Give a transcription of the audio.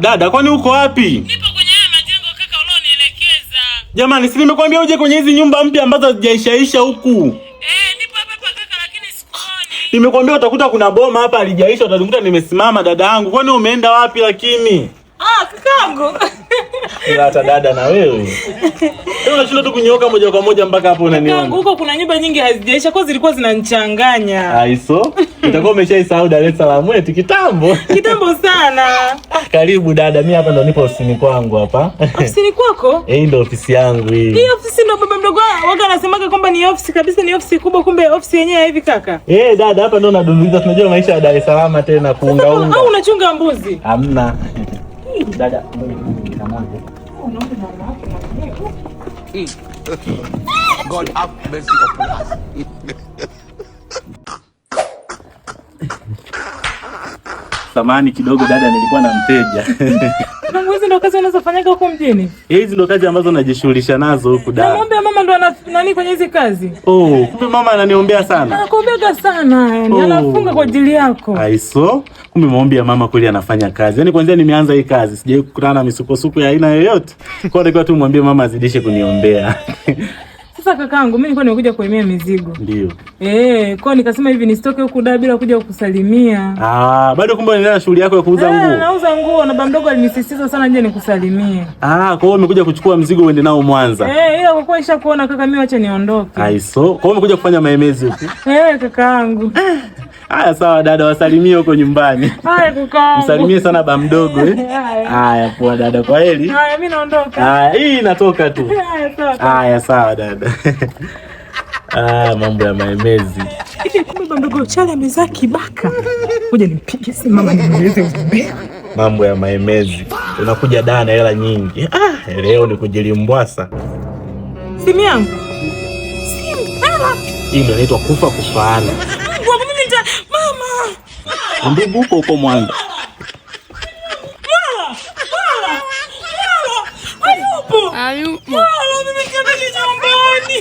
Dada, kwani uko wapi? Nipo kwenye haya majengo kaka ulionielekeza. Jamani, si nimekuambia uje kwenye hizi nyumba mpya ambazo hazijaishaisha huku. Nipo hapa hapa kaka, lakini sikuoni. Nimekuambia utakuta kuna boma hapa halijaisha, utakuta nimesimama dada yangu. Kwani umeenda wapi lakini? Ah, kakangu. Ila hata dada na wewe. Wewe unashinda tu kunyoka moja kwa moja mpaka hapo unaniona. Kakangu, huko kuna nyumba nyingi hazijaisha, kwa zilikuwa zinanichanganya. Aiso, utakuwa umeshaisahau Dar es Salaam wetu kitambo. Kitambo sana. Karibu dada, mimi hapa ndo nipo ofisini kwangu hapa. Ofisini kwako? Eh, hii ndo ofisi yangu hii. Hii ofisi ndo baba mdogo waga anasemaga kwamba ni ofisi kabisa, ni ofisi kubwa, kumbe ofisi yenyewe hivi kaka. Eh, dada hapa ndo nadunduliza, tunajua maisha ya Dar es Salaam tena kuungaunga. Au unachunga mbuzi? Hamna. Dada, God have mercy upon us. Samahani kidogo dada, nilikuwa na mteja. Mungu, hizi ndo kazi unazofanyaga huko mjini? Hizi ndo kazi ambazo najishughulisha nazo huku dada. Namwombea mama ndo ana nani kwenye hizi kazi. Oh, kumbe mama ananiombea sana. Anakuombeaga sana yani, Oh. anafunga kwa ajili yako. Aiso, kumbe maombi ya mama kweli anafanya kazi. Yaani kwanza nimeanza hii kazi, sijawahi kukutana na misukosuko ya aina yoyote. Kwa hiyo tu mwambie mama azidishe kuniombea. Sasa kakangu, mimi nilikuwa nimekuja kuemea mizigo. Ndio. Kwa nikasema hivi nisitoke huku da bila kuja kukusalimia. Ah, bado kumbe unaendelea na shughuli yako ya kuuza nguo. Nauza nguo na baba mdogo alinisisitiza sana nje nikusalimie. Ah, kwa hiyo umekuja kuchukua mzigo uende nao Mwanza. Ila kwa kuwa ishakuona kaka, mimi acha niondoke. Aiso, kwa hiyo umekuja kufanya maemezi huku. Kakaangu. Haya, sawa dada, wasalimie huko nyumbani. Haya kakaangu. Msalimie sana ba mdogo eh. Haya. Haya, poa dada, kwa heri. Haya, mimi naondoka. Haya, hii inatoka tu. Haya, sawa. Haya, sawa dada. Ah, mambo ya maemezi. Hivi kumbe baba mdogo Chale amezaa kibaka. Ngoja nimpige simu mama nimueleze umbea. Mambo ya maemezi. Unakuja daa na hela nyingi. Ah, leo ni kujilimbwasa. Simu yangu. Simu hela. Hii ndio inaitwa kufa kufaana. Mungu wangu mimi nita mama. Ndugu huko huko Mwanza. Mwala! Mwala! Mwala! Hayupo. Hayupo. Mwala, mimi nitabaki nyumbani.